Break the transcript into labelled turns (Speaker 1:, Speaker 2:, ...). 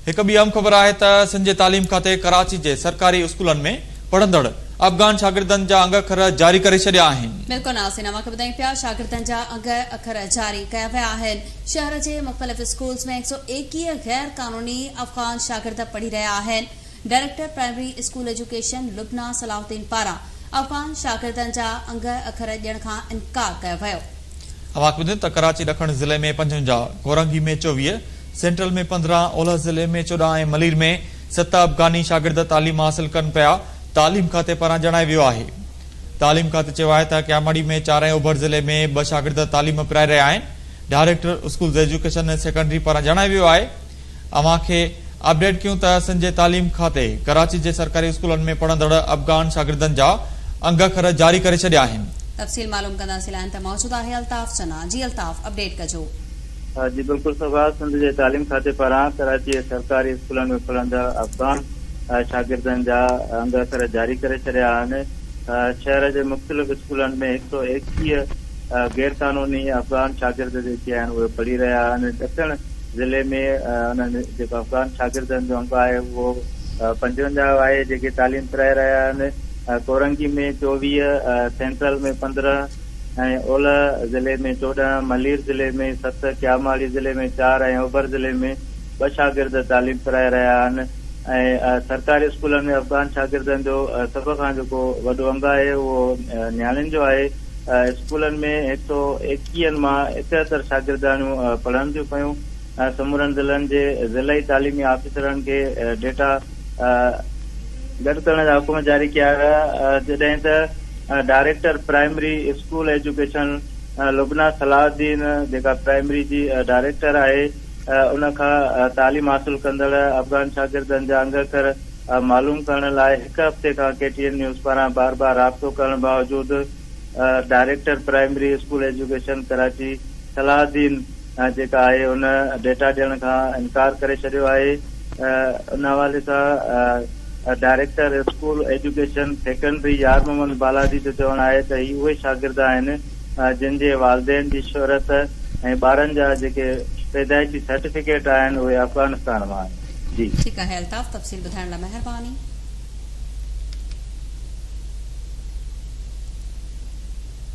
Speaker 1: هڪ ٻي اهم خبر آهي ته سنڌ جي تعليم کاتي ڪراچي جي سرڪاري اسڪولن ۾ پڙهندڙ افغان شاگردن جا انگ اکر جاري ڪري ڇڏيا آهن.
Speaker 2: بلڪل ناظرين اوهان کي ٻڌايون پيا شاگردن جا انگ اکر جاري ڪيا ويا آهن شهر جي مختلف اسڪولز ۾ 121 غير قانوني افغان شاگرد پڙهي رهيا آهن director primary school education Lubna Salahuddin پاران افغان شاگردن جا انگ اکر ڏيڻ کان انڪار ڪيو ويو.
Speaker 1: اوهان کي ٻڌايون ته ڪراچي ڏکڻ ضلعي ۾ 55، ڪورنگي ۾ 24، سينٽرل ۾ 15، اولهه ضلعي ۾ 14 ۽ ملير ۾ ست افغاني شاگرد تعليم حاصل ڪن پيا، تعليم کاتي پاران ڄاڻايو ويو آهي. تعليم کاتي چيو آهي ته ڪياماڙي ۾ چار ۽ اوڀر ضلعي ۾ ٻه شاگرد تعليم پرائي رهيا آهن، ڊائريڪٽر اسڪولز ايجوڪيشن سيڪنڊري پاران ڄاڻايو ويو آهي. اوهان کي اپڊيٽ ڪيون ته سنڌ جي تعليم کاتي ڪراچي جي سرڪاري اسڪولن ۾ پڙهندڙ افغان شاگردن جا انگ اکر جاري ڪري ڇڏيا آهن.
Speaker 2: تفصيل معلوم ڪنداسين لائين تي موجود آهي الطاف چنا جي الطاف اپڊيٽ ڪجو.
Speaker 3: جي بلڪل صفا سنڌ جي تعليم کاتي پاران ڪراچي جي سرڪاري اسڪولن ۾ پڙهندڙ افغان شاگردن جا انگ اکر جاري ڪري ڇڏيا آهن. شهر جي مختلف اسڪولن ۾ 121 غير قانوني افغان شاگرد جيڪي آهن اهي پڙهي رهيا آهن. ڏکڻ ضلعي ۾ انهن جيڪو افغان شاگردن جو انگ آهي اهو 55 آهي جيڪي تعليم پرائي رهيا آهن. ڪورنگي ۾ 24، سينٽرل ۾ 15 ۽ اولهه ضلعي ۾ 14، ملير ضلعي ۾ ست، ڪياماڙي ضلعي ۾ چار ۽ اوڀر ضلعي ۾ ٻه شاگرد تعليم پرائي رهيا آهن ۽ سرڪاري اسڪولن ۾ افغان شاگردن جو سڀ کان جيڪو وڏو انگ آهي اهو نياڻين جو آهي. اسڪولن ۾ هڪ سئو ايڪيهن مان 71 شاگردياڻيون پڙهن ٿيون پيون. سمورن ضلعن جي ضلعي تعليمي آفيسرن کي ڊيٽا گڏ ڪرڻ جا حڪم جاري ڪيا ويا جڏهن ته director primary school education Lubna Salahuddin جيڪا پرائمري جي ڊائريڪٽر آهي ان کان تعليم حاصل ڪندڙ افغان شاگردن جا انگ اکر معلوم ڪرڻ لاء هڪ هفتي کان ڪي ٽي اين نيوز پاران بار بار رابطو ڪرڻ باوجود director primary school education Karachi Salahuddin جيڪا آهي ان ڊيٽا ڏيڻ کان انڪار ڪري ڇڏيو آهي ان حوالي سان director school education secondary Yar Muhammad Balaji جو چوڻ آهي ته هي اهي شاگرد آهن جن جي والدين جي شهرت ۽ ٻارن جا جيڪي پيدائشي سرٽيفڪيٽ آهن اهي افغانستان مان آهن جي.
Speaker 2: ٺيڪ آهي الطاف تفصيل ٻڌائڻ لاء مهرباني.